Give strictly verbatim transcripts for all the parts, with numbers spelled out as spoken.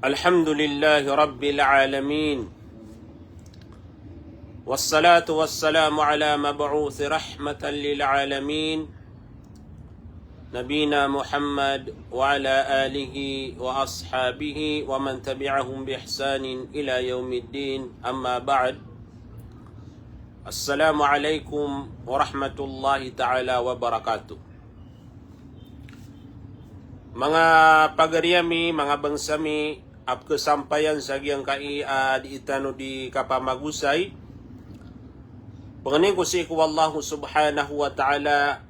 الحمد لله رب العالمين. والصلاة والسلام على مبعوث رحمة للعالمين، نبينا محمد وعلى آله وأصحابه ومن تبعهم بإحسان إلى يوم الدين. أما بعد. السلام عليكم ورحمة الله تعالى وبركاته. Manga pagari ami, manga bangsa mi, a pkhasampayan sa giyangkai a dii tano di kapamagosay. Pangnin ko sii ko Allahu subhanahu wa ta'ala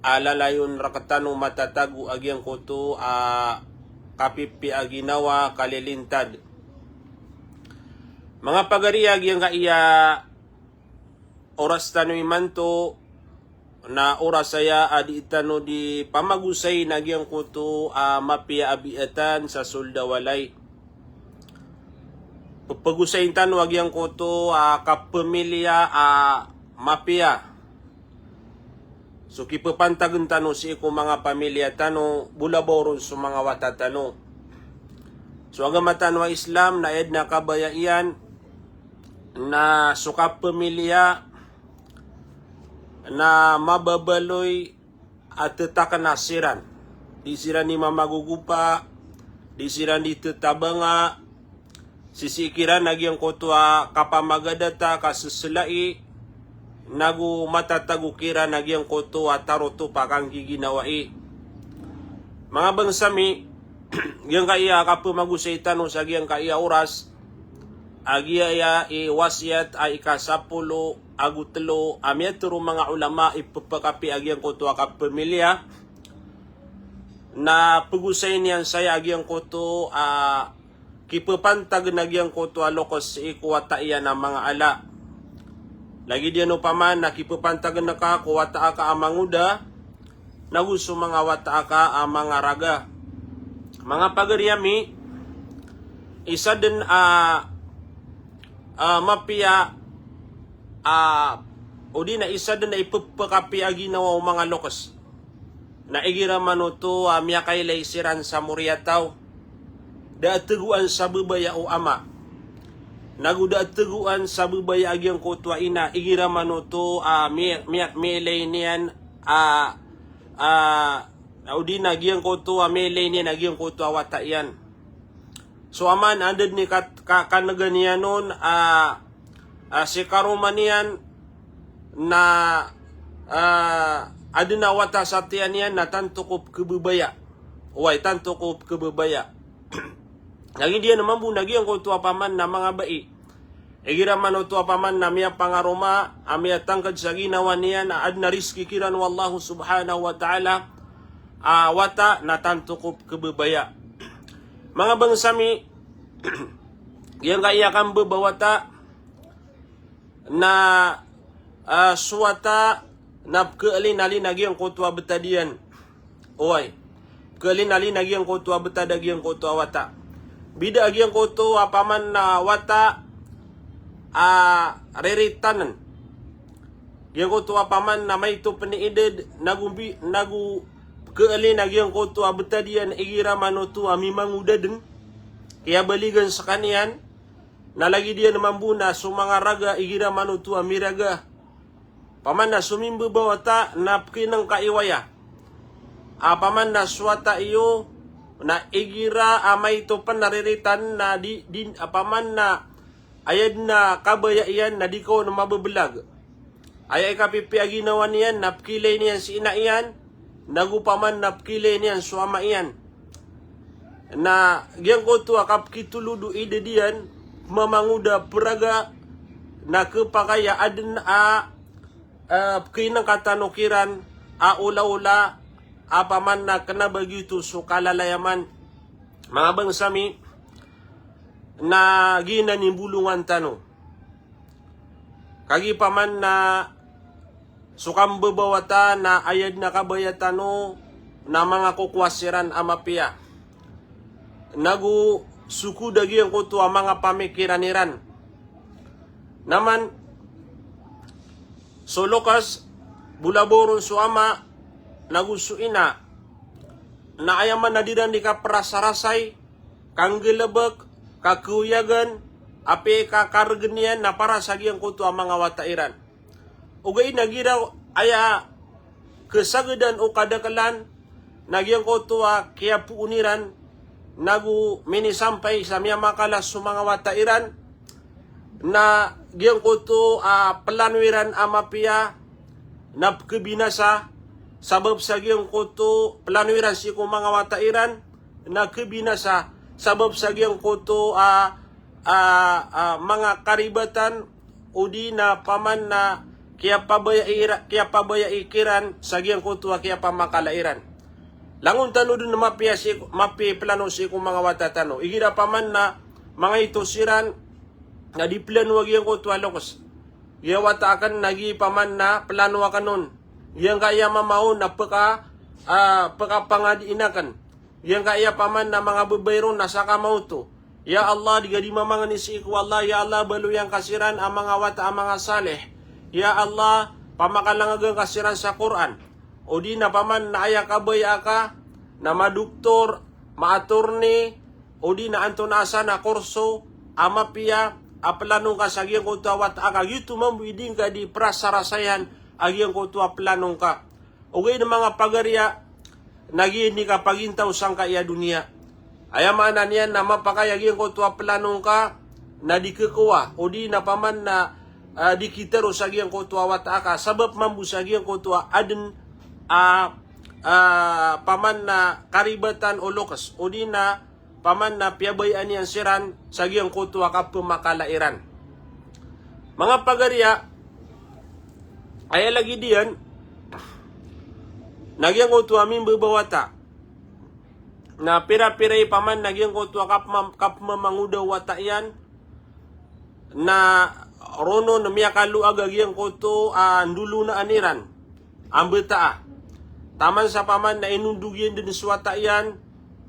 a lalayon rktano matatago a giyangkoto a kapipiya a ginawa, kalilintad. Manga pagari a giyangkai a oras tano imanto, na oras aya a dii tano di pamagosayn a giyangkoto a mapiya a biyatan sa sold a walay. Pphagosayn tano a giyangkoto a kapamilya a mapiya. So kipphantagn tano sii ko manga pamilya tano, bolabaw ron so manga wata tano. So agama tano a Islam na aya dn a kabaya iyan, na so kapamilya na mababaloy a ttakna siran. Di siran di mamagogopa, di siran di ttabanga, sisii kiran a giyangkoto a kapamagadata, kaseselai, nago matatago kiran a giyangkoto a tarotopa kanggiginawai. Manga bangsa mi, giyangkai a kapamagosay tano sa giyangkai a oras, a giyaya i wasiyat a ika sapolo ago tlo a miyatharo o manga ulama i pphakapiya a giyangkoto a kapamilya, na phagosayn iyan saya a giyangkoto a kipphantagn a giyangkoto a loks sii ko wata iyan a manga ala. Lagid iyan opama na kipphantagn ka ko wata aka a mangoda, nago so manga wata aka a manga raga. Manga pagari ami, isa dn a, a mapiya a, odi na isa dn a ipphakapiya a ginawa o manga loks. Na igira manoto a miyakailay siran sa moriyataw, da a tegoan sa babaya o ama, nago da a tegoan sa babaya a giyangkoto a ina, igira manoto a mi-, mi-, miyailay niyan a, a, odi na giyangkoto a miyailay niyan a giyangkoto a wata iyan. So ama na anda dn i kat-, ka-, kanega niyan on a, a, si karoma niyan na, a, adn a wata sa tiyan iyan na tanto ko pkhababaya. Oway, tanto ko pkhababaya. Lagid iyan mambo na giyangkoto a paman na manga bai, igira manoto a paman na miyapangaroma, a miyatangkd sa ginawa niyan a adn a rizki kiran o Allahu subhanahu wa ta'ala a wata, na tanto ko pkhababaya. Manga bangsa mi, giyangkai a kambabawata na, a, so wata na pkhalinalin a giyangkoto a btad iyan. Oway. Pkhalinalin a giyangkoto a btad a giyangkoto a wata. Bida a giyangkoto a paman na wata a riritann. Giyangkoto a paman na maito pn i idad, nago bi-, nago pkhalin a giyangkoto a btad iyan igira manoto a mimangoda dn. Kiyabaligan skaniyan, na lagid iyan mambo na so manga raga igira manoto a miraga. Paman na so mimbabawata na pkhinngkaiwaya. A paman na so wata iyo na igira a maito pn a riritan na di, di, a paman na aya dn a kabaya iyan na di ka on mabablag. Aya ikapipiya a ginawa niyan na pkhailay niyan si ina iyan, nago paman na pkhailay niyan so ama iyan. Na giyangkoto a kapkhitolod o idad iyan, mamangoda, praga, na khapakay a adn a, a, pkhinngka tano kiran a olaola a paman na kna ba giyoto so kalalayaman. Manga bangsa mi, na giyanan i mbolongan tano. Kagiya paman na so kambabawata na aya dn a kabaya tano na manga kokowa siran a mapiya. Nago so kod a giyangkoto a manga pamikiran iran. Na man, so loks, bolabaw ron so ama, nago so ina, na aya man a di ran di kaprasarasay, kanggalebek, kakeoyagen, apiya i kakaregen iyan na para sa giyangkoto a manga wata iran. Ogaid na giraw aya kesagedan o kadakelan na giyangkoto a kiyapoon iran nago minisampay sa miyamakala so manga wata iran na giyangkoto a plano iran a mapiya na pekebinasa sabap sa giyangkoto plano iran sii ko manga wata iran na kebinasa sabap sa giyangkoto a, a, a, manga karibatan odi na paman na kiyapabaya ira, kiyapabaya ikiran sa giyangkoto a kiyapamakala iran. Langon tano den mapiya si, mapiya i plano sii ko manga wata tano. Igira paman na manga ito siran na di plano a giyangkoto a lokes. Giya wata aken na gi paman na plano aken on. Giyangkaya mama on na peka, ah, pekapangadiin aken. Giyangkaya paman na manga bebay ron na sakamaoto. Ya Allah, di ka di mamangeni sii ko Allah. Ya Allah, baloyan ka siran a manga wata a manga saleh. Ya Allah, pamakalangegan ka siran sa Qur'an. Odi na paman na aya kabaya aka na madoktor, ma-attorney, odi na antonaa san a korso a mapiya a plano ngka sa giyangkoto a wata aka, giyoto mambo i di ngka di prasarasayan a giyangkoto a plano ngka. Ogaid na manga pagariya, na giya i kapagintaw sangkaya doniya. Aya maana niyan na mapakay a giyangkoto a plano ngka na di kekowa, odi na paman na, ah, di kitero sa giyangkoto a wata aka, sabap mambo sa giyangkoto a aden a, ah, paman na karibatan o lokes, odi na paman na piyabayaan iyan siran sa giyangkoto a kapemakala iran. Manga pagariya, aya lagid iyan na giyangkoto a mimbebawata na pira-pira i paman na giyangkoto a kapema-, kapemamangoda o wata iyan na ronon miyakaloag a giyangkoto a ndolonaan iran a mbetaa. Taman sa paman na inondog iyan den so wata iyan,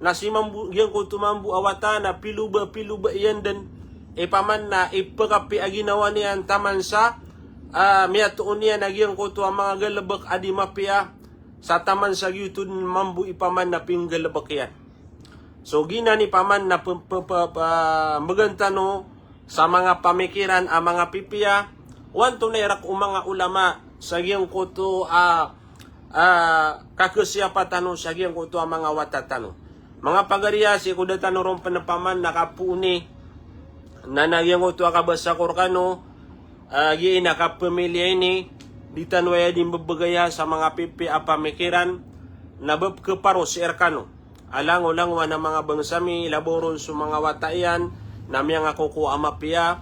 na si mambo, giyangkoto mambo a wata na piloba-piloba iyan den, i paman na ipekapi a ginawa niyan taman sa, ah, miyatoon iyan a giyangkoto a manga galebek a di mapiya, sa taman sa giyoto den mambo i paman na pinggalebek iyan. So giyanan i paman na pe-, pe-, pe-, pe-, mbegan tano sa manga pamikiran a manga pipiya, o antonaa i rak o manga ulama sa giyangkoto a, a, kakesiyapa tano sa giyangkoto a manga wata tano. Manga pagariya, sii ko da tano ron pen paman na kapooni, na na giyangkoto a kabasa ko rekano, a, giya i na kapemiliya ini, di tano aya di mbebegaya sa manga pipiya a pamikiran, na bep keparo sii rekano. A langolangowan a manga bangsa mi, labaw ron so manga wata iyan na miyangakoko a mapiya,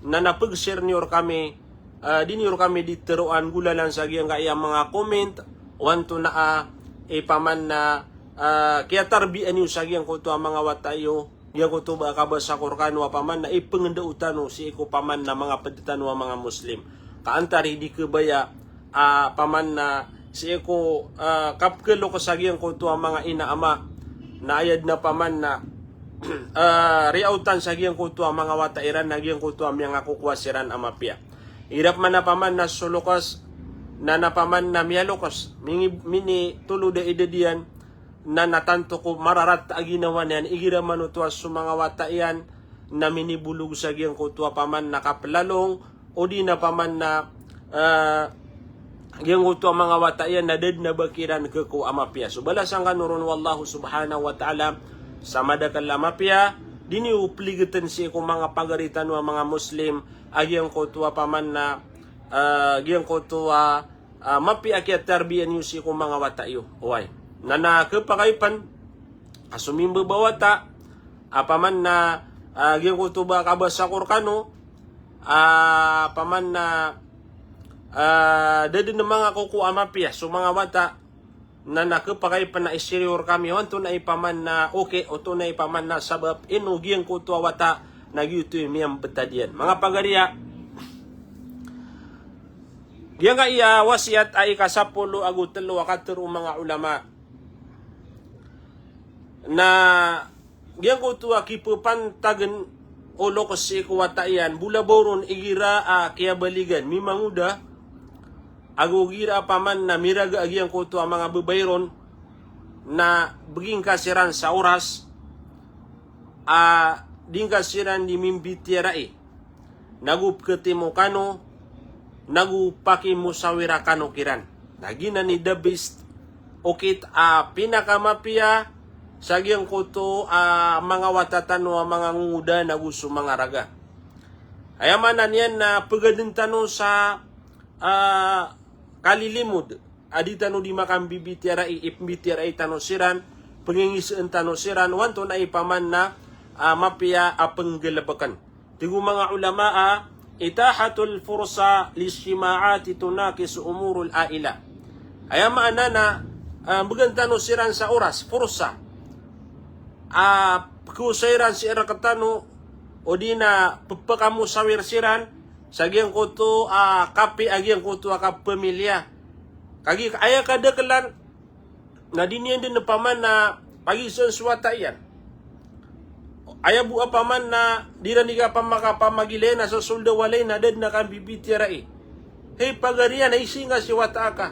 na na peg-share niyo rekami, ah, di niyo rekami di teroan golalan sa giyangkaya manga comment, o antonaa i paman na, ah, kiyatarbiyaan iyo sa giyangkoto a manga wata iyo, giyangkoto ba kabasa ko rekano a paman na ipengendao tano sii ko paman na manga ped tano a manga Muslim. Ka antari di kebaya a paman na sii ko, ah, kapkelokes a giyangkoto a manga ina ama, na aya den a paman na, ah, riyaotan sa giyangkoto a manga wata iran na giyangkoto a miyangakoko siran a mapiya. Igira paman a paman na so lokes, na na paman na miyalokes, mingi-, minitolod a idad iyan, na na tanto ko mararata a ginawa niyan, igira man oto a so manga wata iyan na minibolog sa giyangkoto a paman na kaplalong, odi na paman na, ah, giyangkoto a manga wata iyan na da den a ba kiran kekowa a mapiya. So balasan kano ron o Allahu subhanahu wa ta'ala sa madakel a mapiya, di niyo peligeten sii ko manga pagari tano a manga Muslim a giyangkoto a paman na, ah, giyangkoto a ah, mapiya a kiyatarbiyaan iyo sii ko manga wata iyo. Oway. Na na kepakay pen a so mimbebawata a paman na, ah, giyangkoto ba kabasa ko rekano a paman na, ah, da den a mangakoko a mapiya so manga wata, na na kepakay pen a i-share iyo rekami o antonaa i paman na okay, o antonaa i paman na sabap ino giyangkoto a wata na giyoto i miyambetad iyan. Manga pagariya, giyangkaya wasiyat a ikasapolo ago telo a katero o manga ulama na giyangkoto a kipepantagen o lokes sii ko wata iyan, bo labaw ron igira a kiyabaligan, mimangoda, ago igira a paman na miraga a giyangkoto a manga bebay ron, na begi ngka siran sa oras a di ngka siran di mimbitiyarai, nago peketimo kano, nago pakimusawira kano kiran. Na giyanan i the best, okit a pinakamapiya sa giyangkoto a manga wata tano a manga ngongoda nago so manga raga. Aya maana niyan na pegaden tano sa, ah, kalilimod a di tano di makambibitiyarai, ipmbitiyarai tano siran, pengingiseen tano siran, wanto na ipaman na, ah, mapiya a penggelebeken. Tig o manga ulama a, itahatul fursa lijtima'ati tunaqis umurul aila. Aya maana na, ah, begen tano siran sa oras, fursa. Ah, pekosay ran si rektano, o di na pepekamosawir siran, sa giyangkoto a kapi a giyangkoto a kapamilya. Kagiya aya kadakelan, na di niyan den paman na pagisan so wata iyan. Aya bo a paman na di ran di kapamaka pamagilay na sa solda walay na da den a kambibitiyarai. Hey, pagari iyan, na isi nga si wata aka.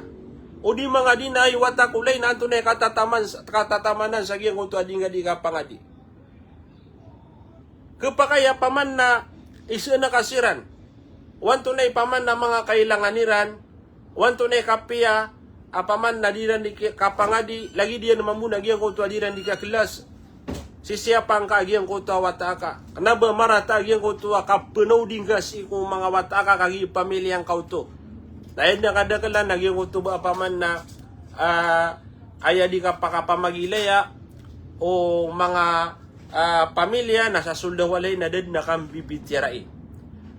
O di manga di na ay wata ko lay na antonaa i katataman, katatamanan sa giyangkoto a di nga di kapangadi. Kepakay a paman na iseen aka siran. Wanto na ipaman na manga kailangan iran. Wanto na ikapiya a paman na di ran di ki-, kapangadi, lagid iyan mambo na giyangkoto a di ran di kakelas. Sisiyapa ngka a giyangkoto a wata aka. Kena ba marata a giyangkoto a kapenaw di ngka sii ko manga wata aka kagiya pamilya ngka oto. Na aya den a kadakelan a giyangkoto ba a paman na, ah, aya di kapakapamagilaya o manga ah, pamilya na sa solda walay na da den a kambibitiyarai.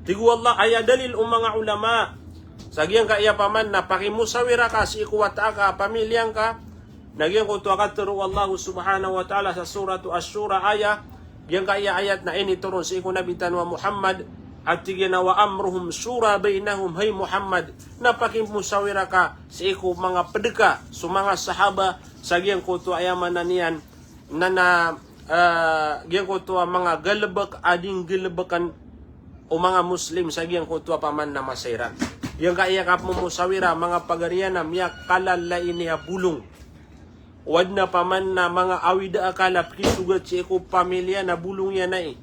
Tig o Allah, aya dalil o manga ulama sa giyangkaya paman na pakimusawira ka sii ko wata aka a pamilya ngka, na giyangkoto a katero o Allah subhanahu wa ta'ala sa Suratu Ash-Shura aya, giyangkaya ayat na initoron sii ko Nabi tano a Muhammad, a tig iyan a wa amruhum shura bainahum, hay Muhammad, na pakimusawira ka sii ko manga ped ka so manga sahaba sa giyangkoto a aya maana niyan na, na, ah, giyangkoto a manga galebek a di nggalebeken o manga Muslim sa giyangkoto a paman na masa iran. Giyangkaya kapmomosawira, manga pagari iyan, a miyakalalain iyan a bolong. O aden a paman na manga awid a akal a pekisogat sii ko pamilya na bolong iyan ai.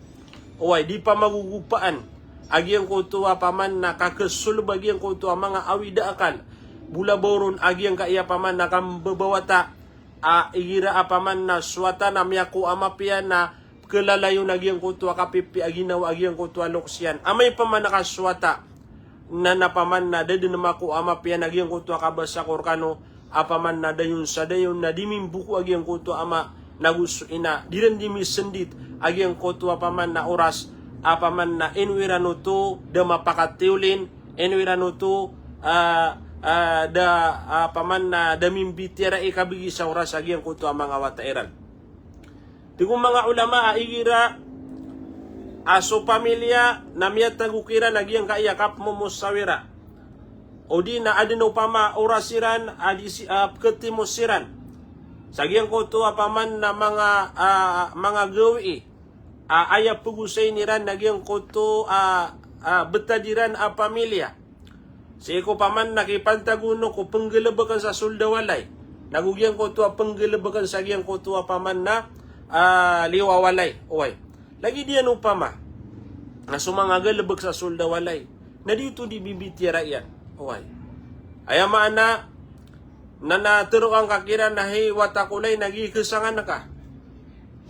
Oway, di pamagogopaan a giyangkoto a paman na kakesoleb a giyangkoto a manga awid a akal. Bola ba oron a giyangkaya paman na kambebawata a igira a paman na so wata na miyakowa a mapiya na pekelalayon a giyangkoto a kapipiya a ginawa a giyangkoto a lokes iyan. Amay paman na ka so wata na, na paman na da den makowa a mapiya na giyangkoto a kabasa ko rekano a paman na dayon sa dayon na di mimboko a giyangkoto a ama nago so ina, di ran di misendit a giyangkoto a paman na oras a paman na ino iran oto da mapakatiyolin, ino iran oto, ah, ah, da, ah, paman na da mimbitiyarai kabegi sa oras a giyangkoto a manga wata iran. Tig o manga ulama a igira a so pamilya na miyatago kiran a giyangkaya kapmomosawira, o di na aden opama oras iran a di si, ah, peketimo siran sa giyangkoto a paman na manga, ah, manga gawii a aya pegosayin iran na giyangkoto a, ah, betad iran a pamilya. Sii ko paman na kipantagon o ko penggalebeken sa solda walay, nago giyangkoto a penggalebeken sa giyangkoto a paman na, ah, liwa walay. Oway. Lagid iyan opama na so manga galebek sa solda walay na di oto di bibitiyarai iyan. Oway. Aya maana na, na teroang ka kiran a hay wata ko lay na giya kesangan ka.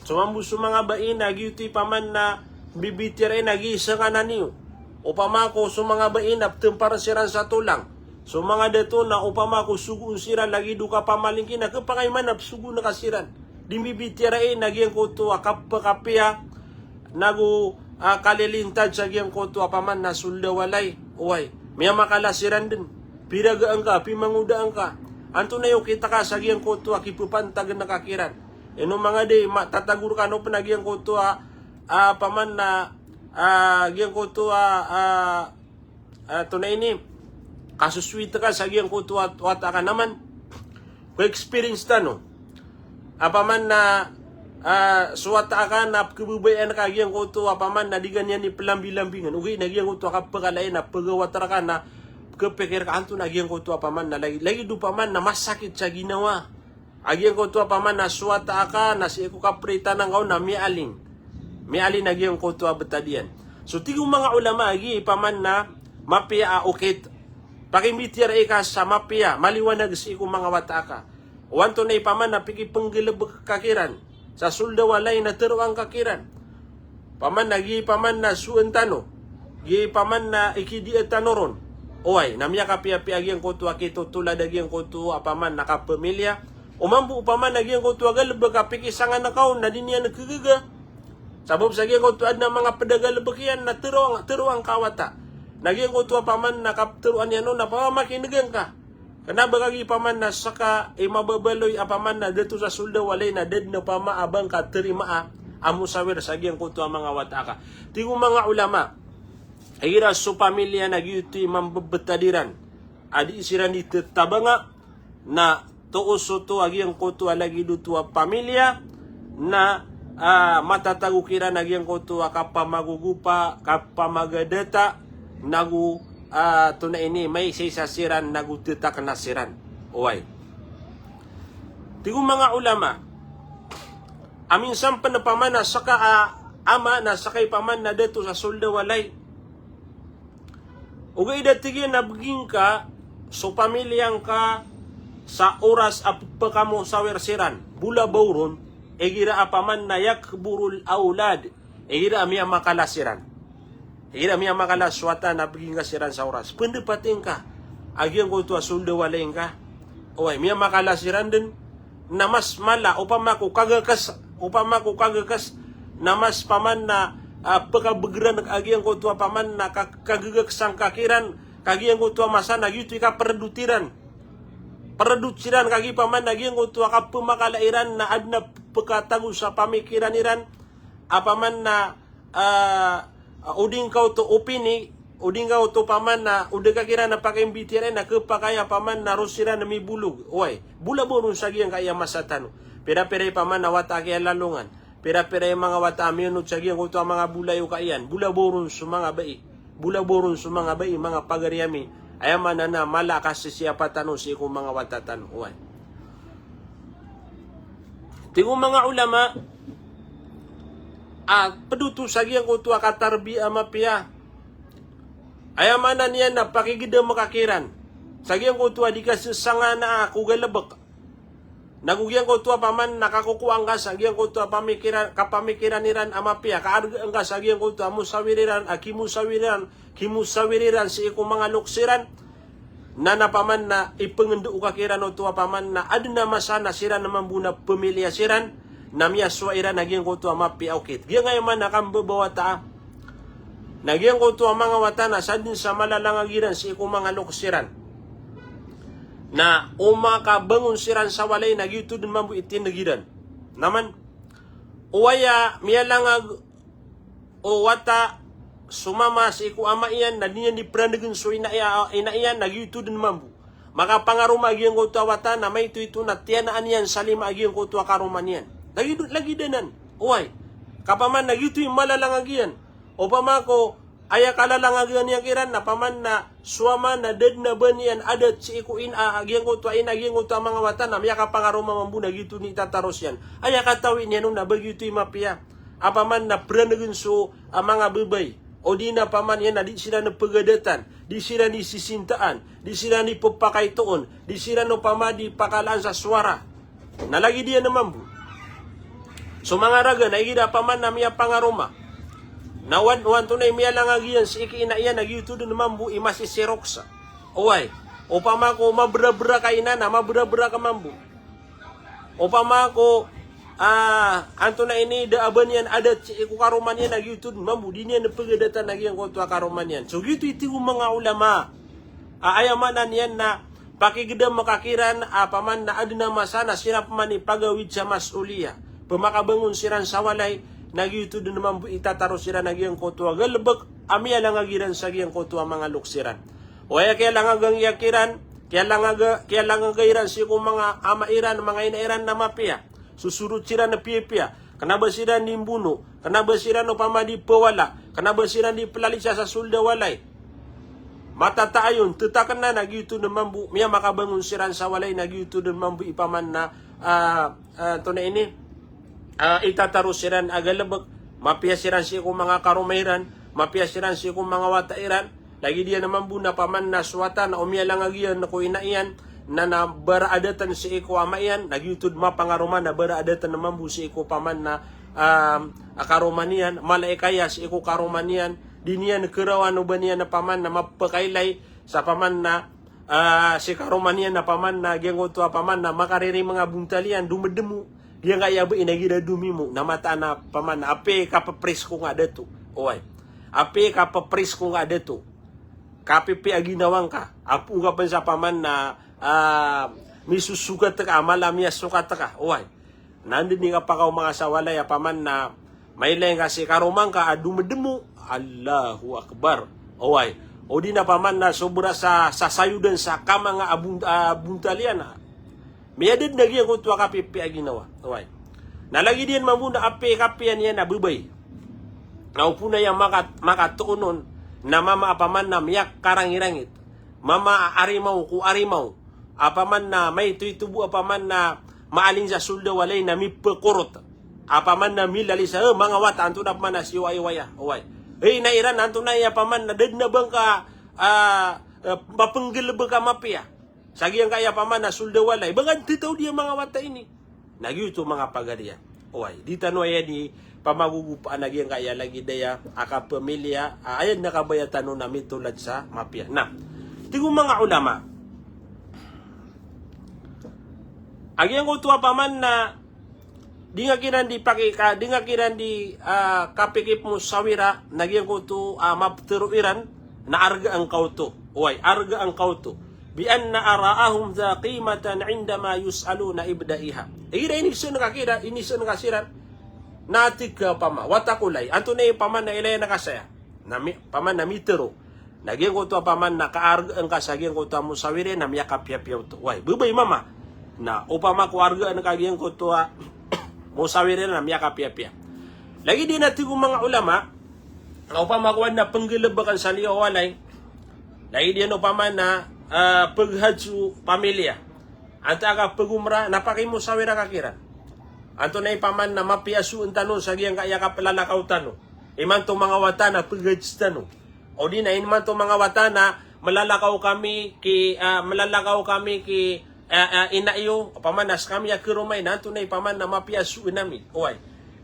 So mambo so manga bai na giyoto i paman na bibitiyarai na giya isanganan iyo. Opama ko so manga bai na petempar siran sa tolang. So manga dato na opama ko sogoon siran lagid o kapamalingki na kepakay man a pesogoon ka siran. Di mbibitiyarai na giyangkoto a kapekapiya nago, ah, kalilintad sa giyangkoto a paman na solda walay. Oway, miyamakala siran den. Piragaan ka, pimangodaan ka. Antonaa i okit ka sa giyangkoto a kipepantagen ka kiran. Ino manga di, ma-, tatago rekano pen a giyangkoto a, ah, paman na, ah, giyangkoto a, ah, ah, antonaa ini, kasosoy ka sa giyangkoto a wata ka naman. Ko experience tano. A paman na, ah, so wata ka na pekebabayaan ka a giyangkoto a paman na di ka niyan di pelambilambingen. Ogaid na giyangkoto a kapekala iyan na pegawat reka na pekepikir ka antonaa giyangkoto a paman na lagid, lagid o paman na masakit sa ginawa. a giyangkoto a paman na so wata aka na sii ko kapritanan ka on na miyaalin. Miyaalin a giyangkoto a btad iyan. So tig o manga ulama a giya i paman na mapiya a okit. Pakimbitiyarai ka sa mapiya, maliwanag sii ko manga wata aka. O antonaa i paman na pikipnggalbk ka kiran sa sold a walay na tharoang ka kiran. Paman na giya i paman na soan tano, giya i paman na ikidiya tano ron. Oway, na miyakapiyapiya a giyangkoto a kitotolad a giyangkoto a paman na kapamilya. O mambo o paman na giyangkoto a galbk a pikisangan ka on na di niyan khagaga. Sabap sa giyangkoto a adn a manga pd a galbk iyan na tharoang, tharoang ka a wata. Na giyangkoto a paman na kaptharoan iyan on na pamamakin'gan ka. Kna ba kagiya paman na ska i mababaloy a paman na dato sa sold a walay na da dn a pama a ba ngka tarimaa a mosawir sa giyangkoto a manga wata aka. Tig o manga ulama, igira so pamilya na giyoto i mambbtad iran a di siran di ttabanga, na toos oto a giyangkoto a lagid oto a pamilya, na, ah, matatago kiran a giyangkoto a kapamagogopa, kapamagadata, nago, ah, antonaa ini, maisaisa siran, nago ttakna siran. Oway. Tig o manga ulama, a minsan pn paman na ska a ama, na ska i paman na dato sa sold a walay. Ogaid a tig iyan a bgi ngka so pamilya ngka sa oras a pkamosawir siran, bola ba oron, igira a paman na yakburul awlad, igira a miyamakala siran. Igira a miyamakala so wata na bgi ngka siran sa oras. Pndapati ngka a giyangkoto a sold a walay ngka. Oway, miyamakala siran dn, na mas mala, opama ko kagks, opama ko kagks, na mas paman na, ah, pkabgran a giyangkoto a paman na ka-, kagksan ka kiran, ka giyangkoto a masa na giyoto i kaprdot iran. Prdot siran kagiya paman na giyangkoto a kapmakala iran na adn a pkatago sa pamikiran iran, a paman na ah, o di ngka oto opini, o di ngka oto paman na o da ka kiran a pakimbitiyarai na khapakay a paman na roo siran a mibolog. Oway, bola ba oron sa giyangkaya masa tano. Pirapira i paman na wata a kiyalalongan. Pirapira i manga wata a miyonot sa giyangkoto a manga bolayoka iyan. Bola ba oron so manga bai. Bola ba oron so manga bai, manga pagari ami. Aya maana na mala a kasisiyapa tano sii ko manga wata tano. Oway. Tig o manga ulama, a pd oto sa giyangkoto a katarbiya a mapiya. Aya maana niyan na pakigdam ka kiran sa giyangkoto a di ka sesangana ko galbk. Nago giyangkoto a paman na kakokowa ngka sa giyangkoto a pamikiran, kapamikiran iran a mapiya, kaarga ngka sa giyangkoto a mosawir iran, a kimosawir iran, kimosawir iran sii ko manga loks iran. Na, na paman na ipngndao ka kiran oto a paman na adn a masa na siran mambo na pamilya siran, na miyasowa iran a giyangkoto a mapiya a okit. Giyangkaya maana a kambabawata a. Na giyangkoto a manga wata na sadn sa malalangag iran sii ko manga loks iran. Na o makabangon siran sa walay na giyoto dn mambo i tindg iran. Na man, oway a miyalangag o wata so mama sii ko ama iyan, na di niyan di prandgn so ina iya-, ina iyan, na giyoto dn mambo. Makapangaroma a giyangkoto a wata na maito-ito na tiyanaan iyan sa lima a giyangkoto a karoma niyan. Lagid, lagid anan. Oway. Ka paman na giyoto i malalangag iyan. Opama ko aya kalalangagan iyan kiran na paman na so ama na da dn a ba niyan adat sii ko ina, a giyangkoto a ina, a giyangkoto a manga wata na miyakapangaroma mambo na giyoto dn i tataros iyan. Aya katawi niyan on na ba giyoto i mapiya. A paman na prandgn so a manga babay. O di na paman iyan na di siran pgadatan, di siran di sisintaan, di siran di ppakaitoon, di siran opama di pakalaan sa sowara. Na lagid iyan mambo. So manga raga na igira paman na miyapangaroma na wan, o antonaa i miyalangag iyan sii ki ina iyan na giyoto dn mambo i masisirok sa. Oway, opama ko mabrabra ka ina na mabrabra ka mambo. Opama ko, ah, antonaa ini da a ba niyan adat sii ko karoma niyan a giyoto dn mambo, di niyan pgadatan a giyangkoto a karoma niyan. So giyoto i tig o manga ulama. Ah, aya maana niyan na pakigdam ka kiran a paman na adn a masa na siran paman i pagawid sa mas'uliya. Pmakabangon siran sa walay na giyoto dn mambo i tataros iran a giyangkoto a galbk a miyalangag iran sa giyangkoto a manga loks iran. Oway a kiyalangaga iyan kiran, kiyalangaga, kiyalangaga iran sii ko manga ama iran, manga ina iran na mapiya. Sosorot siran a piyapiya. Kna ba siran di mbono, kna ba siran opama di pawala, kna ba siran di plalisa sa sold a walay. Matataayon, ttakna na giyoto dn mambo, miyamakabangon siran sa walay na giyoto dn mambo i paman na, ah, ah, antonaa ini, ah, itataro siran a galebek, mapiya siran sii ko manga karoma iran, mapiya siran sii ko manga wata iran. Lagid iyan mambo na paman na so wata na o miyalang a giya ko ina iyan, na, na baraadatan sii ko ama iyan, na giyoto den mapangaroma na baraadatan mambo sii ko paman na, ah, karoma niyan, mala i kaya sii ko karoma niyan, di niyan kerawan o ba niyan na paman na mapakailay sa paman na ah, si karoma niyan na paman na giyangkoto a paman na makaririmang a bontal iyan, domedemo. Giyangkaya ba ina igira domimo, na mataan a paman na apiya kapepris ko nga dato. Oway. Apiya kapepris ko nga dato. Kapipiya a ginawa ngka. Apo ka pen sa paman na, ah, misosogat ka, a mala miyasogat ka. Oway. Na anda den i kapakaoma ngka sa walay a paman na mailay ngka si karoma ngka a domedemo. Allahu Akbar. Oway. O di na paman na sobra sa, sa sayodan sa kama nga a bon-, a bontal iyan. Miyada den a giyangkoto a kapipiya a ginawa. Oway. Na lagid iyan mambo na apiya kapiya niyan a bebay. Na opama aya maka-, makatoon on na mama a paman na miyakarangirangit. Mama a arimaw ko arimaw. A paman na maito-ito bo a paman na maaling sa soled a walay na mipekorot. A paman na milalisa, eh, manga wata, antonaa paman na siyowa-iwaya. Oway. Eh, ina iran, antonaa iya paman na da den a ba ngka, ah, eh, mapenggelebek a mapiya sa giyangkaya paman na soled a walay. Ba ngka den tetaw di a manga wata ini. Na giyoto manga pagariya. Oway, di tano aya di pamagogopaan a giyangkaya lagid aya a kapamiliya, a, aya den a kabaya tano na mitolad sa mapiya. Na, tig o manga ulama a giyangkoto a paman na di nga kiran di paki-, ka-, di nga kiran di, ah, kapikipmusawira na giyangkoto a mapetero iran na argaan ka oto. Oway, argaan ka oto. Bi anna ara'ahum dha qimatan indama yus'aluna ibda'iha. Igira iniseen ka kiran, iniseen ka siran. Na tig ka opama, wata ko lay, antonaa i paman na ilayan ka saya. Na mi-, paman na mitero. Na giyangkoto a paman na kaargaan ka sa giyangkoto a musawir iyan na miyakapiyapiya oto. Oway, bebay mama. Na opama ko argaan ka giyangkoto a musawir iyan na miyakapiyapiya. Lagid iyan a tig o manga ulama, na opama ko adn a penggelebekan sa liyo a walay, lagid iyan opama na, ah, peghaj so pamilya, antaa ka pegumra, na pakimusawira ka kiran. Antonaa i paman na mapiya a soen tano sa giyangkaya kapelalakaw tano. Imanto manga wata na peghaj tano. O di na imanto manga wata na melalakaw kami ki, ah, melalakaw kami ki, ah, ah, ina iyo, opama na sekami a keroma ina, antonaa i paman na mapiya a soen ami. Oway.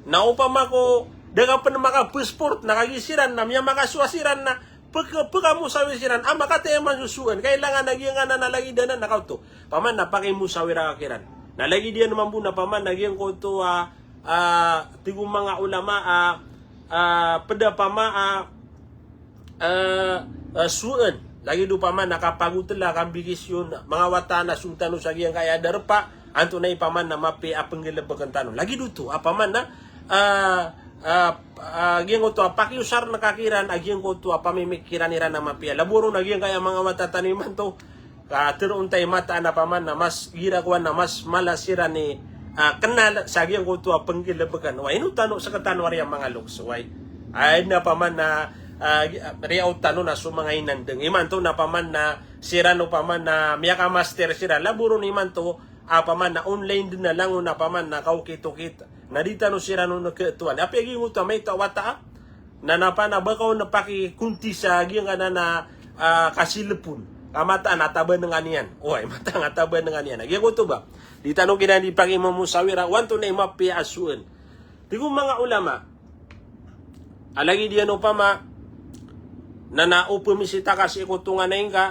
Na opama ko da ka pen makapesport, na kagiya siran na miyamakasowa siran na pek-, pekamusawir siran a makataya man so soen. Kailangan a giyangkanan a lagid anan na kaoto. Paman na pakimusawira ka kiran. Na lagid iyan mambo na paman na giyangkoto a, ah, tig o manga ulama a, ah, ped a pama a, ah, ah, soen. Lagid o paman na kapagotela, kambikisyon, manga wata na soen tano sa giyangkaya darpa, antonaa i paman na mapiya a penggelebeken tano. Lagid oto a paman na, ah, ah, ah, giyangkoto a pakiosaren ka kiran a giyangkoto a pamimikiran iran a mapiya. Labo ron a giyangkaya manga wata tano imanto, ka teroon ta i mataan a paman na mas gira kowan na mas mala siran i, ah, kenal sa giyangkoto a penggelebeken. Oway, ino tano sekatano a riya manga loks, oway. Ay na paman na, ah, gi-, ah, riyaot tano na so manga inandeng. Imanto na paman na siran opama na miyakamaster siran. Labo ron imanto a paman na online den a langon a paman na kaokit-okit. Na di tano siran on ketowan. Apiya giyangkoto a maito a wata a na na paman na ba ka on pakikonti sa giyangkanan a, ah, kasilepon. Ka mataan a tabanengan iyan. Oway, mataan a tabanengan iyan. Giyangkoto ba. Di tano kiran di pakimusawira, o antonaa i mapiya a soen. Tig o manga ulama a lagid iyan opama na na o pemisita ka sii ko tonganay ngka,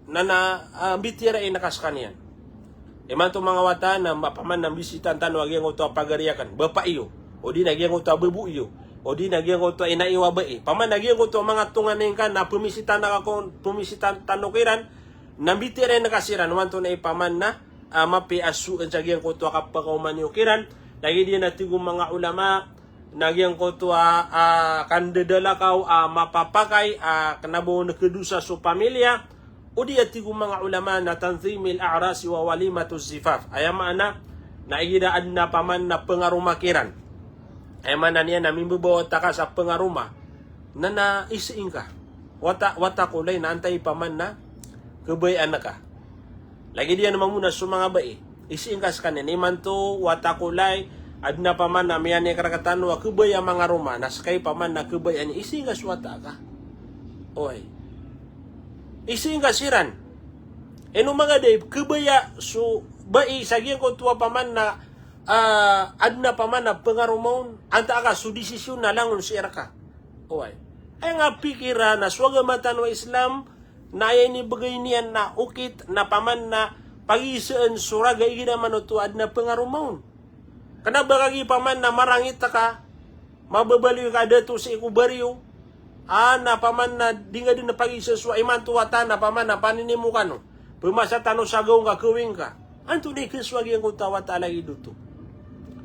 na na, ah, mbitiyarai ngka sekaniyan. Imanto manga wata na ma-, paman na mbisitaan tano a giyangkoto a pagari aken, bapa iyo, o di na giyangkoto a babo iyo, o di na giyangkoto a ina iyo a bai. Paman na giyangkoto a manga tonganay ngka na pemisitaan ka kon, pemisitaan tano kiran, na mbitiyarai ngka siran, o antonaa i paman na, ah, mapiya a soen sa giyangkoto a kapakaoma niyo kiran. Lagid iyan a tig o manga ulama, na giyangkoto a, ah, kandadalakaw a mapapakay a kena ba on kedosa so pamilya, o di a tig o manga ulama na tanzimil a'rasi wa walimatuz zifaf. Aya maana na igira aden a paman na pengaroma kiran. Aya maana niyan na mimbebawata ka sa pengaroma. Na na isii ngka. Wata, wata ko lay na antaa i paman na kebayaan ka. Lagid iyan mambo na so manga bai. Isii ngka skaniyan, imanto wata ko lay, adn a paman na miyanik rktano a khabaya mangaroma, na ska i paman na khabaya niyan, isii ngka so wata ka. Oway. Isii ngka siran. Ino manga da i khabaya so bai sa giyangkoto a paman na, ah, adn a paman na pngaroma on, antaa ka so desisyon na langon sii rka. Oway. Aya nga pikiran na so agama tano a Islam, na aya inibgay niyan na okit na paman na pagisaan so raga igira man oto adn a pngaroma on. Kna ba kagiya paman na marangit ka, mababaloy ka dato sii ko bariyo, a na paman na di nga dn pagisaan so imanto wata na paman na paninimo kano. Pmasa tano sa gaw ngka, kawing ka. Antonaa i khasowa giyangkoto a wata a lagid oto?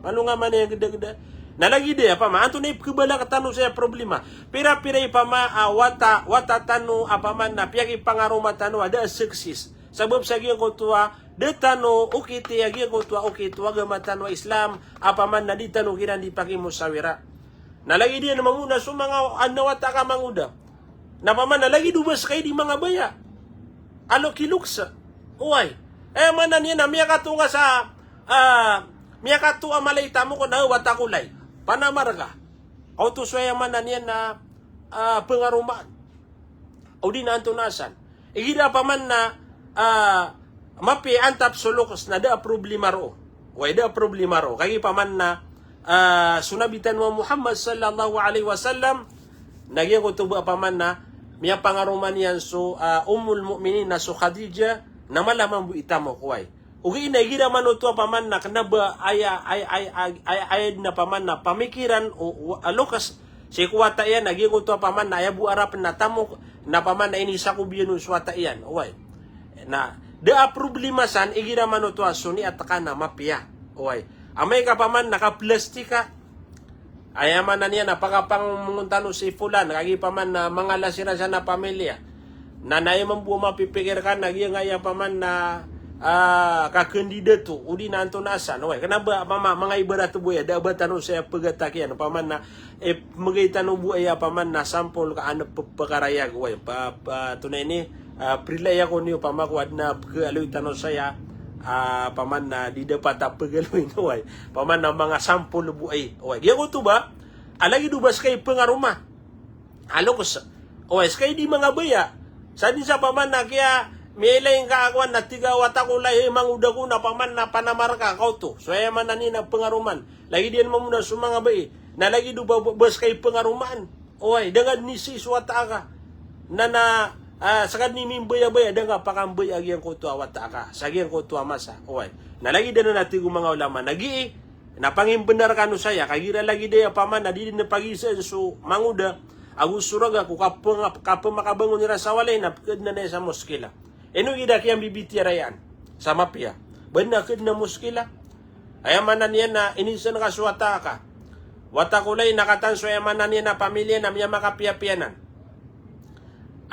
Malo nga man aya gdagda. Na lagid aya paman, antonaa i pkhabalak tano sa aya problema? Pira-pira i paman a wata, wata tano a paman na piyakipangaroma tano a da a success. Sabap sa giyangkoto a da tano okiti a giyangkoto a okit o agama tano a Islam a paman na di tano kiran di pakimusawira. Na lagid iyan mambo na so manga adn a wata ka mangoda. Na paman na lagid o ba ska i di mangabaya a lokiloks. Oway. Aya maana niyan na miyakato nga sa, ah, miyakato a malay tamok na wata ko lay. Panamar ka. Oto so aya maana niyan na, ah, pngaromaan. O di na antonaa san. Igira paman na, ah, mapiya antap so loks na da a problema roo. Oway, da a problema roo. Kagiya paman na, ah, so Nabi tano a Muhammad sallallahu alaihi wasallam, na giyangkoto ba paman na miyapangaroma niyan so, ah, Ummul Mu'minin na so Khadijah, na mala mambo i tamok, oway. Ogaid na igira man oto a paman na kna ba aya, aya, aya, aya, aya, aya dn a paman na pamikiran o, o, a loks sii ko wata iyan, na giyangkoto a paman na aya bo a rap na tamok, na paman na inisakob iyan on so wata iyan. Oway. Na da a problema san igira man oto a so niyat ka na mapiya. Oway. Amay ka paman na kaplastika, aya maana niyan na pakapangomongon tano si fulan, kagiya paman na mangala siran san a pamilya. Na, na aya mambo a mapipikir ka na giyangkaya paman na, ah, kakandidato, o di na antonaa san. Oway, kna ba, paman, manga ibarat bo aya, da a ba tano saya pagatakiyan, paman na, eh, pmgay tano bo aya, paman na sampol ka an pkakarayag, oway, pa, pa, antonaa ini, ah, prilaya ko niyo, paman ko adn a pkhaaloy tano saya, ah, paman na di dapat a pkhaloy, oway. Paman na manga sampol bo aya, oway. Giyangkoto ba, a lagid o ba ska i pngaroma a loks. Oway, ska i di mangabaya. Sa dn sa paman na kiya miyailay ngka a kowan na tig a wata ko lay, eh, mangoda ko na paman na panamar ka, kaoto. So aya maana niyan na pngaromaan. Lagid iyan mambo na so manga bai. Na lagid o ba, ba, ba ska i pngaromaan. Oway, da nga dn isii so wata ka. Na, na, ah, ska dn i mimbayabaya, da nga pakambaya giyangkoto a wata ka sa giyangkoto a masa. Oway. Na lagid anan a tig o manga ulama na gii, na pangimbnar kano saya, kagiya lagid aya paman na di dn pagisaan so mangoda ago so raga ko kapng-, kapmakabangon iran sa walay na pkadnan aya sa moskila. Ino gii da kiyambibitiyarai an sa mapiya? Ba dn a kadnan a moskila. Aya maana niyan na inisan ka so wata ka. Wata ko lay na katan so aya maana niyan na pamilya na miyamakapiyapiya nan.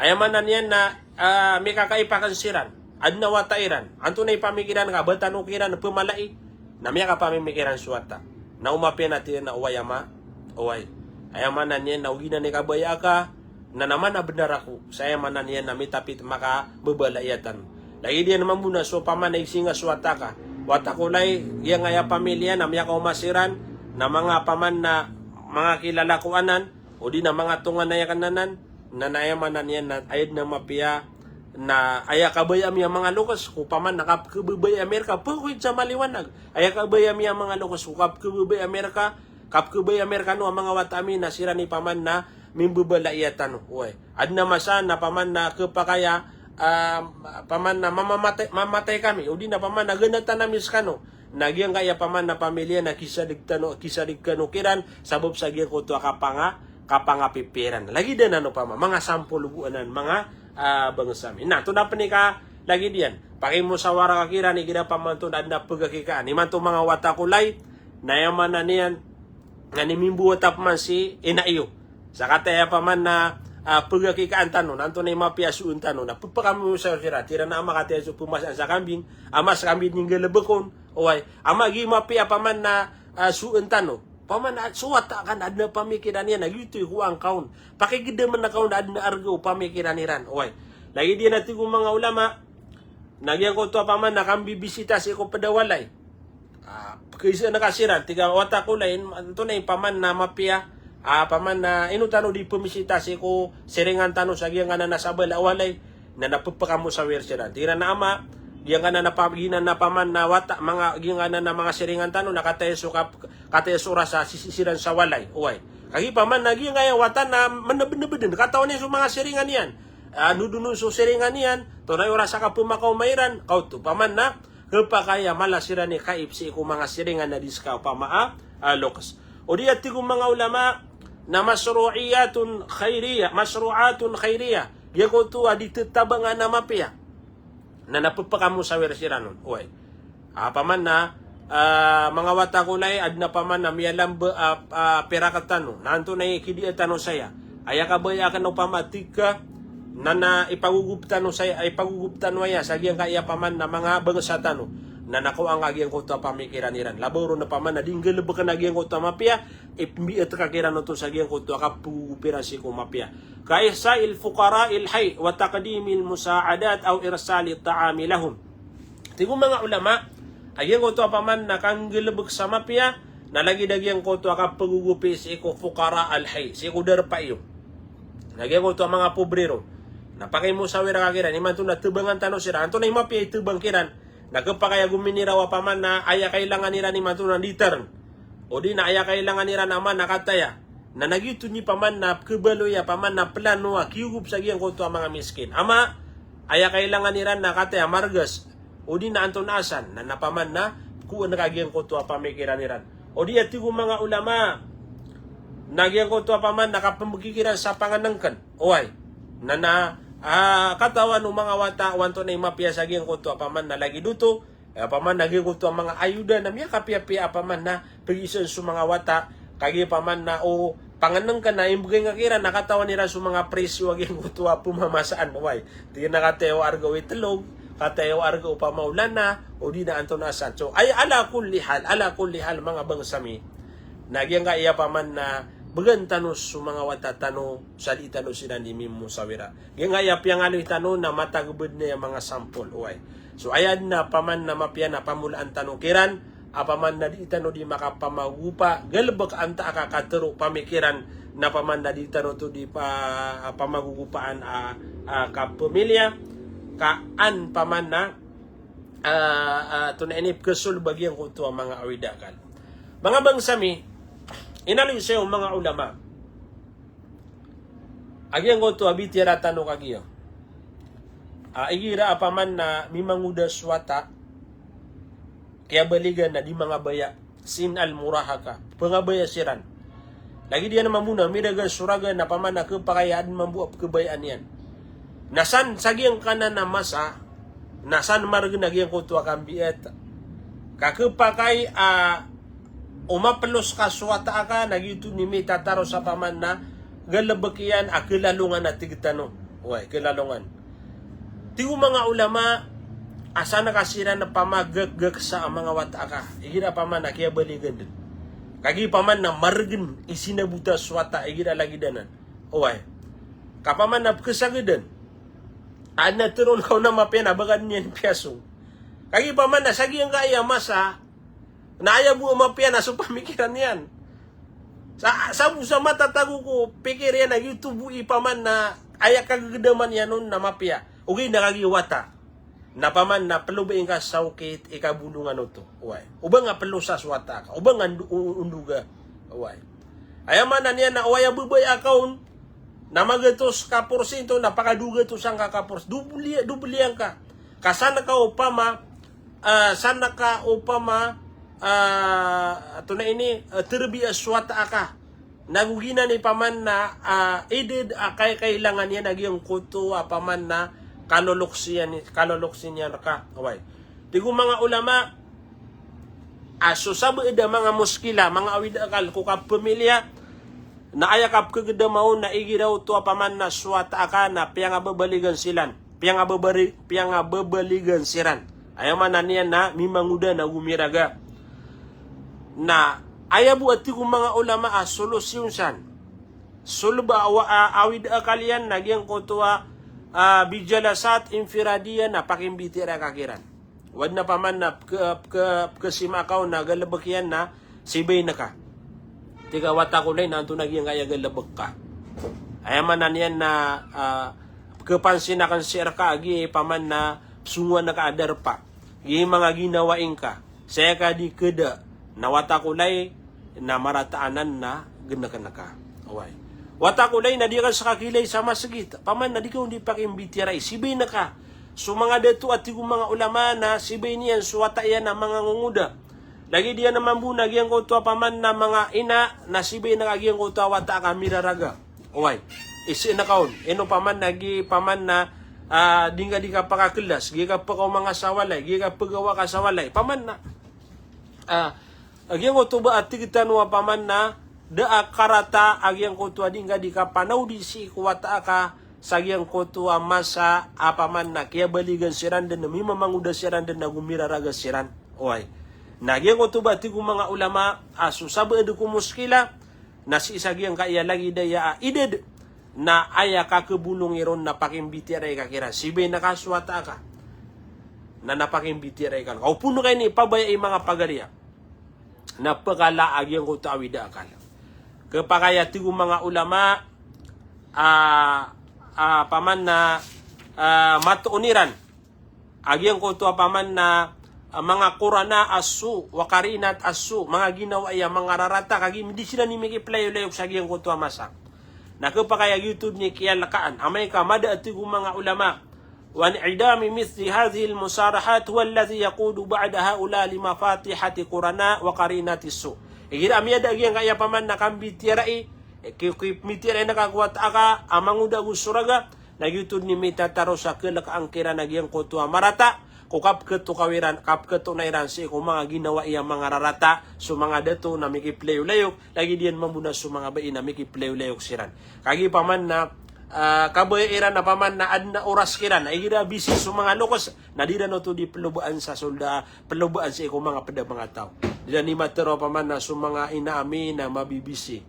Aya maana niyan na, ah, mikakaipakan siran. Adn a wata iran. Antonaa i pamikiran ka, ba tano kiran pmalai? Na miyakapamimikiran so wata. Na o mapiya na tig iyan a oway ama, oway. Aya maana niyan na o giyanan i kabaya ka, na, na mana bnar ako. Sa aya maana niyan na mitapi makababala iyan tano. Lagid iyan mambo na so paman na isii nga so wata ka. Wata ko lay, giyangkaya pamilya na miyakaoma siran, na manga paman na manga kilala ko anan, o di na manga tonganay akn anan, na, na aya maana niyan na aya dn a mapiya na aya kabaya ami a manga loks ko paman na kapkhababaya ami rka, pkhoid sa maliwanag. Aya kabaya ami a manga loks ko kapkhababaya ami rka, kapkhababaya ami rkano a manga wata ami na siran i paman na mimbabala iyan tano. Oway. Adn a masa na paman na khapakay a, ah, paman na mamamatay, mamatay kami. O di na paman na ganatan ami skano. Na giyangkaya paman na pamilya na kisadig tano, kisadig kano kiran, sabap sa giyangkoto a kapanga, kapangapipiya iran. Lagid anan o paman, manga sampol bo anan, manga, ah, bangsa mi. Na, tonaa pn i ka, lagid iyan. Pakimusawara ka kiran, igira paman oto na adn a pagakikaan. Imanto manga wata ko lay, na aya maana niyan, na inimimbo wata pman si ina iyo. Sakataya paman na, ah, pagakikaan tano, na antonaa i mapiya a soon tano, na pphakamusawara siran, tig iran a ama, kataya so pmasaan sa kambing, ama, sa kambing inggalbk on, oway, ama, gii mapiya paman na, ah, soon tano. Paman na so wata ka na adn a pamikiran iyan, na giyoto i kowaan ka on. Pakigdamn ka on na adn a arga o pamikiran iran, oway. Lagid iyan a tig o manga ulama, Na giyangkoto a paman na kambibisita sii ko pd a walay. Ah, pkhaizaan ka siran, tig a wata ko lay, antonaa i paman na mapiya, ah, paman na ino tano di pmbisita sii ko siringan tano sa giyangkanan a sabala a walay, na na pphakamusawir siran. Tig iran a ama, giyangkanan a pa-, giyanan a paman na wata, manga, giyangkanan a manga siringan tano, na kataya so kap-, kataya so oras a sisii siran sa walay. Oway. Kagiya paman na giyangkaya wata na mnbnbdn, katawan iyan so manga siringan iyan. Ah, nodon on so siringan iyan, antonaa i oras a kapmakaoma iran, kaoto, paman na, khapakay a mala siran i kaip sii ko manga siringan a di ska opama a, ah, loks. O di a tig o manga ulama na mashru'iyatun khairiyah, mashru'atun khairiyah. Giyangkoto a di tatabangan a mapiya. Na na pphakamusawir siran on. Oway. Ah, paman na, ah, manga wata ko lay, adn a paman na miyalamba, ah, ah, pirak tano. Na antonaa i kidiya tano saya. Aya kabaya akn opama tig ka, na na ipagogop tano saya, ipagogop tano aya sa giyangkaya paman na manga bangsa tano. Na na kowaa ngka giyangkoto a pamikiran iran. Labaw ron a paman na di nggalbkn a giyangkoto a mapiya, ipmbiyat ka kiran oto sa giyangkoto a kapagogop iran sii ko mapiya. Ka ihsa'il fuqara'il hayy wa taqdimil musa'adat aw irsalit ta'ami lahum. Tig o manga ulama, a giyangkoto a paman na kanggalbk sa mapiya, na lagid a giyangkoto a kapagogop sii ko fuqara'al hayy, sii ko darpa iyo. Na giyangkoto a manga pobre ron. Na pakimusawir ka kiran, imanto na tabangan tano siran. Antonaa i mapiya i tabang kiran. Na khapakay a gominiraw a paman na aya kailangan iran imanto na di tarn. O di na aya kailangan iran a paman na kataya. Na na giyoto i paman na pkhabaloy a paman na plano a kiyogop sa giyangkoto a manga miskin. Ama, aya kailangan iran na kataya margas. O di na antonaa san, na na paman na kowaan ka giyangkoto a pamikiran iran. O di a tig o manga ulama, na giyangkoto a paman na kapmbgi kiran sa pangnngkn. Oway. Na na, ah, katawan o manga wata o antonaa i mapiya sa giyangkoto a paman na lagid oto, eh, paman na giyangkoto a manga ayuda na miyakapiyapiya a paman na pgiisn so manga wata, kagiya paman na o pangnngkn na imbgay ngka kiran na katawan iran so manga presyo a giyangkoto a pmamasaan, oway. Tig iran a kataya o arga o itlog, kataya o arga o pamaolana, o di na antonaa san. So, ay, ala kulli hal, ala kulli hal, manga bangsa mi. Na giyangkaya paman na bgan tano so manga wata tano, sa di tano siran di mimusawira. Giyangkaya piyangaloy tano na matagabad na aya manga sampol, oway. So, aya dn a paman na mapiya na pamolaan tano kiran, a paman na di tano di makapamagogopa, galbk antaa ka katharo pamikiran, na paman na di tano oto di pa, pamagogopaan a, a kapamilya, ka an paman na, a, a, antonaa ini pkhasolb a giyangkoto a manga awid a akal. Manga bangsa mi, inaloy saya o manga ulama. A giyangkoto a bitiyara tano kagiya. A, igira a paman na mimangoda so wata, kiyabaligan na di mangabaya, sin al-murahaqah, pangabaya siran. Lagid iyan mambo na miraga so raga na paman na khapakay a adn mambo a pkhabayaan iyan. Na san sa giyangkanan a masa, na san margn a giyangkoto a kambiyat. Ka khapakay a o maplos ka so wata aka na giyoto i mitataro sa paman na galbk iyan a khalalongan a tig tano. Oway, khalalongan. Tig o manga ulama, a san ka siran pamagakgak sa a manga wata aka, igira paman a kiyabaligan dn. Kagiya paman na margn i sinabota so wata igira lagid anan. Oway. Ka paman na pkhasagadan. Adn a tharoon ka on a mapiya na ba ka dn iyan piyasong. Kagiya paman na sa giyangkaya masa, na aya bo a mapiya na so pamikiran iyan. Sa, sa bo sa matatago ko pikir iyan a giyoto bo i paman na aya kagagdaman iyan on na mapiya. Ogaid na kagiya wata. Na paman na ploba ingka sa okit i kabolongan oto. Oway. O ba nga plosa so wata aka. O ba nga ndo-, o-, ondoga. Oway. Aya maana niyan na o aya babaya aka on na magatos ka porsinto na pakadogatos angka ka pors-, dobli, dobli angka. Ka san ka opama, ah, san ka opama, ah, antonaa ini, ah, terbiya so wata aka. Nago giyanan i paman na, ah, idad a kai-, kailangan iyan a giyangkoto a paman na kaloloks iyan, kaloloks iyan rka. Oway. Tig o manga ulama, a so sabaad a manga muskila, manga awid a akal ko kapamilya, na aya kapkhagdama on na igira oto a paman na so wata aka na piyangababaligan siran. Piyangababari-, piyangababaligan siran. Aya maana niyan na mimangoda na gomiraga. Na aya bo a tig o manga ulama a solusyon san. Solba a wa-, a, awid a akal iyan na giyangkoto a ah, bi jalasat infiradiyyah, na pakimbitiyarai ka kiran. Oway, na paman na pke-, pke-, pkesima ka on na galebek iyan na sibay neka. Tig a wata ko lay, na antonaa giyangkaya galebek ka? Aya maana niyan na, ah, pkepansin aken sii reka a giya paman na psongowan ka a darpa. Giya manga ginawai ngka. Saya ka di keda, na wata ko lay, na marata anan na geneken ka. Oway. Wata ko lay, na di ka seka kilay sa masgit. Paman na di ka on di pakimbitiyarai. Sibay neka. So manga dato a tig o manga ulama na sibay niyan so wata iyan a manga ngongoda. Lagid iyan a mambo na giyangkoto a paman na manga ina, na sibay neka giyangkoto a wata ka miraraga. Oway. Isii neka on. Ino paman na gi paman na, ah, di ngka di kapakakelas, gi kapakaoma ngka sa walay, gi kapagawa ka sa walay. Paman na, ah, giyangkoto ba a tig tano a paman na da a karata a giyangkoto a di ngka di kapanaodi sii ko wata ka sa giyangkoto a masa a paman na kiyabaligan siran den, mimamangoda siran den ago miraraga siran. Oway. Na giyangkoto ba a tig o manga ulama a so sabaad ko muskila, na sii sa giyangkaya lagid aya a idad, na aya kakebolongi ron na pakimbitiyarai ka kiran. Sibay neka so wata ka. Na, na pakimbitiyarai ka. Ka opama ka ini pabaya i manga pagariya. Na pekala a giyangkoto a awida akal. Kepakay a tig o manga ulama, ah, ah, paman na, ah, matoon iran a giyangkoto a paman na, ah, manga qarana as-su, wa qarinat as-su, manga ginawai a manga rarata, kagiya di siran i mikiplayolayok sa giyangkoto a masa. Na kepakay a giyoto den i kiyalekaan. Amay ka mada a tig o manga ulama, wa in'idami mithli hadhihil musarahat huwa alladhi yaqudu ba'da haula li mafatihati qarana wa qarinati as-su. Igira a miyada a giyangkaya paman na kambitiyarai, ki-, ki-, mbitiyarai neka ko wata ka a mangoda ago so raga, na giyoto den i mitataro sa kelekaan kiran a giyangkoto a marata, ko kapeketokaw iran, kapeketona iran sii ko manga ginawai a manga rarata, so manga dato na mikiplayolayok, lagid iyan mambo na so manga bai na mikiplayolayok siran. Kagiya paman na, ah, kabaya iran a paman na aden a oras kiran, na igira bisi so manga lokes, na di ran oto di pelobaan sa solda, pelobaan sii ko manga ped a manga taw. Di ran i matero a paman na so manga ina ami na mabibisi.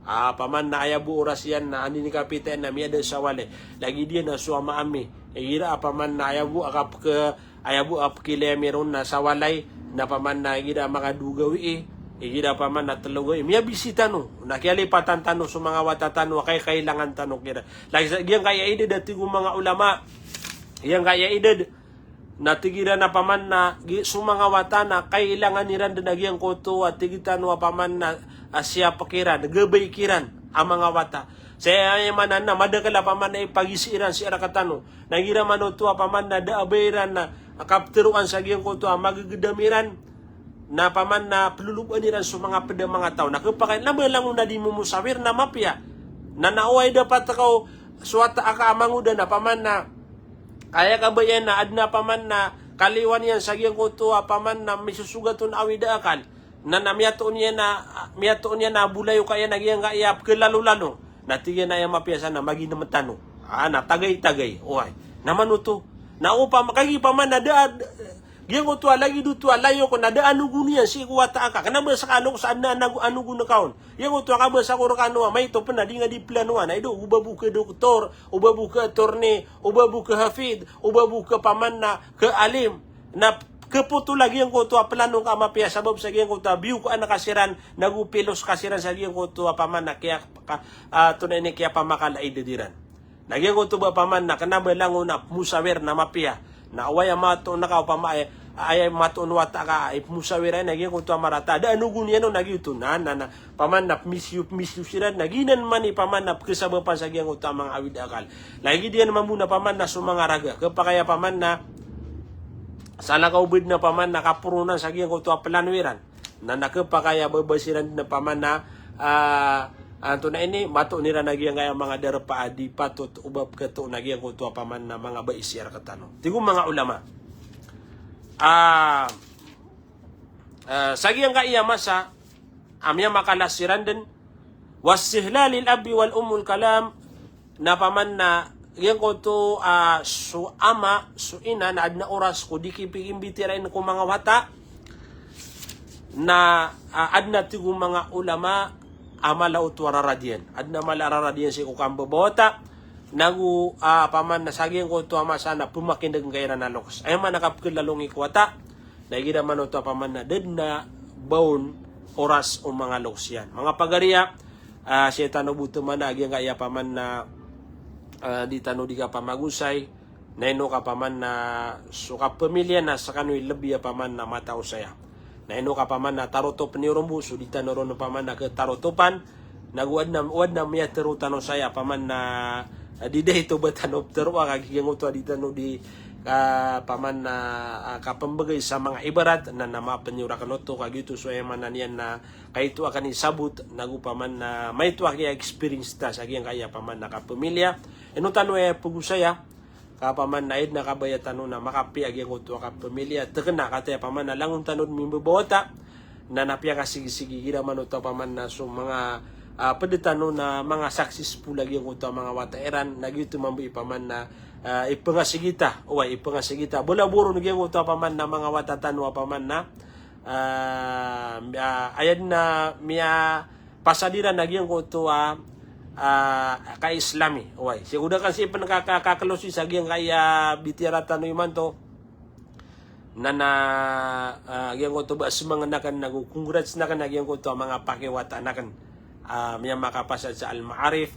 Ah, paman na aya bo oras iyan na anin i kapita iyan na miyada sa walay. Lagid iyan na so ama ami. Igira a paman na aya bo a kapeke-, aya bo a pekilay ami ron na sa walay, na paman na igira makadowa gawii, igira paman na telo gawii, miyabisi tano. Na kiyalipatan tano so manga wata tano a kai-, kailangan tano kiran. Lagid sa giyangkaya idad a tig o manga ulama. Giyangkaya idad. Na tig iran a paman na gi-, so manga wata na kailangan iran den a giyangkoto a tig tano a paman na, ah, siyap kiran, gabay kiran a manga wata. Sa aya maana na madakel a paman na ipagisi iran sii rektano. Na igira man oto a paman na da a ba iran na kapteroan sa giyangkoto a magegedam iran, na paman na pelolobaan iran so manga ped a manga taw. Na kepakay, na ba langon a di momosawir na mapiya. Na, na oway, dapat ka o so wata ka a mangoda na paman na aya kabaya iyan na aden a paman na kaliwan iyan sa giyangkoto a paman na misosogat on a awida akal. Na, na miyatoon iyan na, miyatoon iyan na bolayoka iyan a giyangkaya pekelalolalo. Na tig iyan a aya mapiya san na maginem tano. Ah, na tagay-tagay. Oway. Na man oto. Na opama, kagiya paman na da a, giyangkoto a lagid oto a layok na da a anogon iyan sii ko wata ka. Kena ba seka a lokes a aden a ano-, anogon ka on. Giyangkoto a kabasa ko rekano a maito pen a di nga di planoan. Ay do, o ba bo ke doktor, o ba bo ke attorney, o ba bo ke hafid, o ba bo ke paman na ke alim. Na kepotol a giyangkoto a plano ngka a mapiya sabap sa giyangkoto a biyokaan ka siran, nago pilos ka siran sa giyangkoto a paman na kiya-, ka-, ah, tonaa ini, kiyapamakala a idad iran. Na giyangkoto ba paman na kena ba langon a pemosawir na mapiya. Na oway a matoon ka opama, eh, aya matoon o wata ka, eh, pemosawir iyan a giyangkoto a marata. Da a anogon iyan on a giyoto. Na, na, na. Paman na pemisiyo, pemisiyo siran na giyanan man i paman na pekesabapan sa giyangkoto a manga awida akal. Lagid iyan mambo na paman na so manga raga. Kepakay a paman na salakaw bo den a paman na kaporonan sa giyangkoto a plano iran. Na, na kepakay a ba, ba siran den a paman na, ah, antonaa ini, matoon iran a giyangkaya manga darpa a di patot o ba peketoon a giyangkoto a paman na manga bai sii rektano. Tig o manga ulama. Ah, ah, sa giyangkaya masa a miyamakala siran den, wastihlalil abi wal ummil kalam, na paman na giyangkoto, ah, so ama, so ina, na aden a oras ko di kipikimbitiyarai ko manga wata, na, ah, aden a tig o manga ulama a mala oto a rarad iyan. Aden a mala a rarad iyan sii ko kambabawata, Nago, ah, paman na sa giyangkoto a masa na pemakineg ngka iran a loks. Aya maana ka pekelalongi ko wata, na igira man oto a paman na da den a ba on oras o manga loks iyan. Manga pagari a, ah, sii tano bo teman a giyangkaya paman na, ah, di tano di kapamagosay, na ino ka paman na so kapamiliya na sekano i lebi a paman na matao saya. Na ino ka paman na tarotop niyo ron bo so di tano ron paman na ketarotopan, nago aden a, aden a miyatharo tano saya paman na, ah, di da ito ba tano ptharoa ka giyangkoto a di tano di ka paman na, ah, kapembegay sa manga ibarat na, na mapen iyo raken oto ka giyoto so aya maana niyan na kaito aken i sabot, nago paman na maito aki a experience ta sa giyangkaya paman na kapamiliya. Ino tano aya pegosaya, ka paman na aya den a kabaya tano na makapiya giyangkoto a kapamiliya, tekena kataya paman na langon tano den mimbebawata, na na piyakasigisigi igira man oto a paman na so manga, ah, ped tano na manga successful a giyangkoto a manga wata iran, na giyoto mambo i paman na, ah, ipengasigi ta, oway, ipengasigi ta. Bolaboron giyangkoto a paman na manga wata tano a paman na, ah, ah, aya den a miya pasad iran a giyangkoto a, ah, ka-Islami. Oway, sii ko da aken sii pen ka, ka, kakelosi sa giyangkaya bitiyara tano imanto. Na na, ah, giyangkoto ba semangen aken nago congrats aken a giyangkoto a manga pakiwataan aken. Ah, miyamakapasad sa Al-Ma'arif.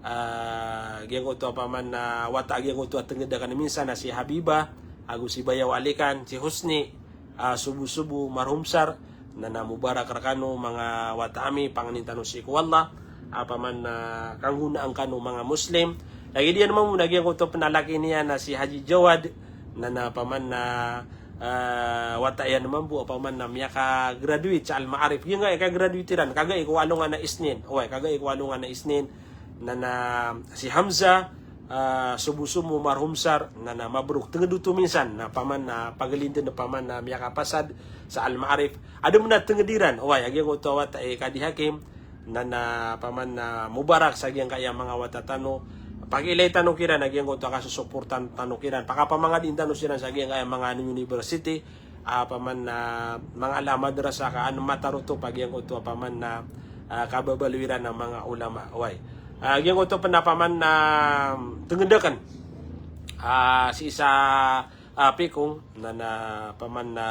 Ah, giyangkoto a paman na wata a giyangkoto a tenged aken minsan na si Habiba, ago si Bayaw Alikan, si Husni, ah, Sobo-Sobo, Marhum Sar, na na mubarak rekano manga wata ami, pangnin tano sii ko Allah a paman na kanggonaan kano manga Muslim. Lagid iyan mambo na giyangkoto pen a laki niyan na si Haji Jawad, na na paman na, ah, wata iyan mambo a paman na miyaka-graduate sa Al-Ma'arif. Giyangkai ka-graduate iran, kagai ko alongan a Isnin. Oway, kagai ko alongan a Isnin. Na na si Hamza, ah, Sobo-Sobo, Marhum Sar, na na mabrok, tenged oto minsan, na paman na pagelinden paman na miyakapasad sa Al-Ma'arif. Aden a tenged iran, oway, a giyangkoto a wata i Kadi Hakim, na na paman na mubarak sa giyangkaya manga wata tano. Pakiilay tano kiran a giyangkoto a kasosoportan tano kiran. Pakapamangadin tano siran sa giyangkaya manga university, ah, paman na manga ala madrasa ka an matarotop a giyangkoto a paman na, ah, kababaloy iran a manga ulama. Oway. Ah, giyangkoto pen a paman na tenged aken, ah, sii sa, ah, Pikong, na na paman na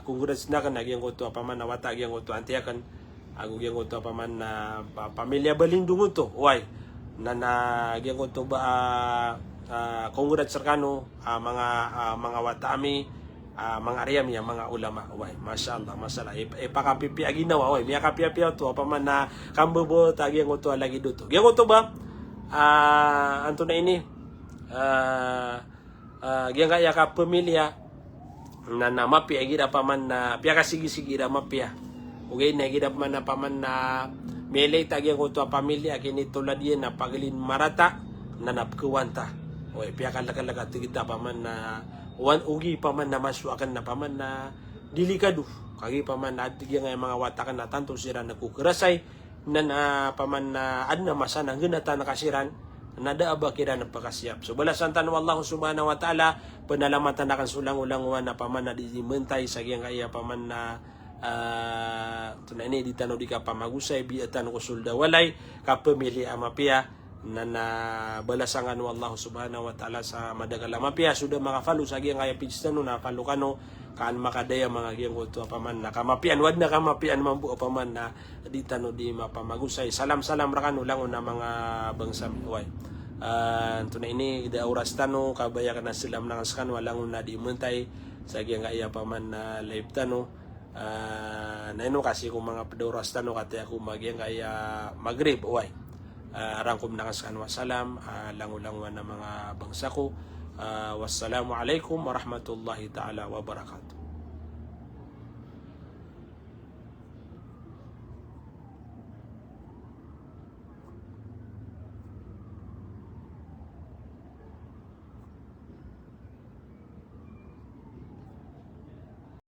congrats aken a giyangkoto a paman na wata a giyangkoto a anti aken. Ago giyangkoto a paman na pa-, pamilya Balindong oto, oway. Na na giyangkoto ba, ah, ah, congrats rekano, ah, manga, ah, manga wata ami, ah, manga ari ami a manga ulama, oway. Masha Allah, masha Allah. Ip-, ipakapipiya a ginawa, oway. Miyakapiyapiya oto a paman na kambebawata a giyangkoto a lagid oto. Giyangkoto ba, ah, antonaa ini, ah, ah, giyangkaya kapamiliya, na na mapiya igira paman na piyakasigisigi iran mapiya. Ogaid na igira paman na, paman na miyailay ta giyangkoto a pamiliya a kinitolad iyan na pagelin marata, na na pekewanta. Oway, piyakalekaleka tigita paman na wan ogi paman na maso aken na paman na delikado. Kagiya paman na aden giyangkaya manga wata aken na tanto siran na ko kerasay, na na paman na aden a masa na nggenatan ka siran, na da a ba kiran pekasiyap. So balasan tano o Allah subhanahu wa ta'ala, penalamatan aken so langolangowan a paman na di mentay sa giyangkaya paman na, ah, antonaa ini, di tano di kapamagosay, biya tano ko sold a walay, kapamiliya a mapiya, na na balasan kano o Allah subhanahu wa ta'ala sa madakel a mapiya. So da makafalo sa giyangkaya page tano na falo kano, ka an makadaya manga giyangkoto a paman na kamapiyaan, o aden a kamapiyaan mambo a paman na di tano di mapamagosay. Salam, salam rekano langon a manga bangsa mi, oway. Ah, antonaa ini, da a oras tano, kabaya aken a salam aken sekano a langon a di mentay sa giyangkaya paman na live tano. Ah, na ino ka sii ko manga ped a oras tano kataya ko magiyangkaya Maghrib, oway. Ah, rangkom aken sekano a salam, ah, langolangowan a manga bangsa ko. Ah, wassalamu alaikum warahmatullahi ta'ala wabarakatuh.